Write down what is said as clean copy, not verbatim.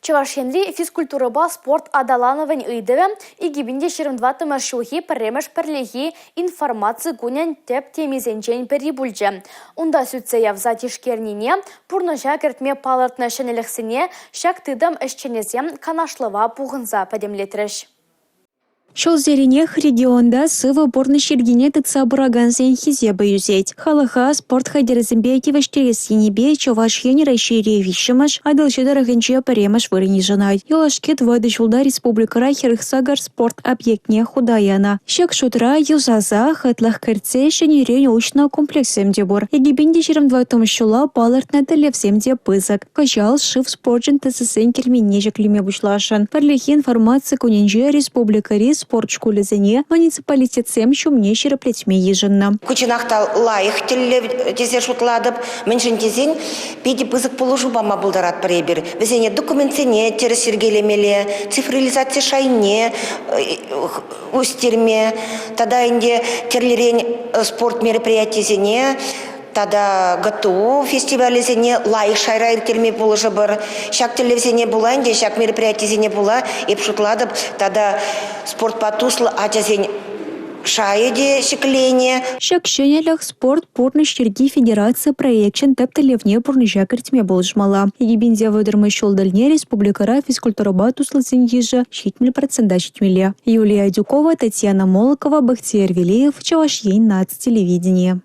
Чӑваш Енри физкультурӑпа спорт аталанӑвӗн ыйтӑвӗ 2024 ҫулхи пӗрремӗш пӗрлехи информаци кунӗн тӗп темисенчен пӗри пулчӗ. Унта сӳтсе явса тишкернине, пурнӑҫа кӗртме палӑртнӑ ҫӗнӗлӗхсене ҫак тытӑм ӗҫченӗсем канашлӑва пухӑнса пӗтӗмлетрӗҫ. Ҫулсеренех регионта сывӑ пурнӑҫ йӗркине тытса пыракансен хисепӗ ӳсет. Халӑха спорт хатӗрӗсемпе тивӗҫтерес енӗпе Чӑваш Ен Раҫҫейре виҫҫӗмӗш, Атӑлҫи тӑрӑхӗнче пӗрремӗш вырӑн йышӑнать. Юлашки тӑватӑ ҫулта республикӑра 48 спорт объектне хута янӑ. Ҫак шутра юсаса, хӑтлӑх кӗртсе ҫӗнӗрен уҫнӑ комплекссем те пур. 2024 ҫула палӑртнӑ тӗллевсем те пысӑк. Кӑҫал шыв спорчӗн тӗсӗсен керменне ҫӗклеме пуҫласшӑн. Пӗрлехи информаци кунӗнче республикӑри спорт шкулӗсене муниципалитетсем ҫумне ҫирӗплетме йышӑннӑ. Ку чӑнах та лайӑх тӗллев тесе шутлатӑп. Мӗншӗн тесен питӗ пысӑк пулӑшу пама пултаратпӑр эпир. Вӗсене документсене тӗрӗс йӗркелемелле, цифровизаци шайне ӳстерме тата ӗнтӗ тӗрлӗрен спорт мероприятийӗсене тата ГТУ фестивалӗсене лайӑх шайра ирттерме пулӑшӑпӑр. Ҫак тӗллевсене пула ӗнтӗ, ҫак мероприятисене пула эп шутлатӑп тата спортпа туслӑ ачасен шайӗ те ҫӗкленӗ. Ҫак ҫӗнӗлӗх «Спорт – пурнӑҫ йӗрки» федераци проекчӗн тӗп тӗллевне пурнӑҫа кӗртме пулӑшмалла. 2030 ҫул тӗлне республикӑра физкультурӑпа туслисен йышӗ 70 процента ҫитмелле. Юлия Адюкова, Татьяна Молокова, Бахтиер Велеев, Чӑваш Ен наци телевиденийӗ.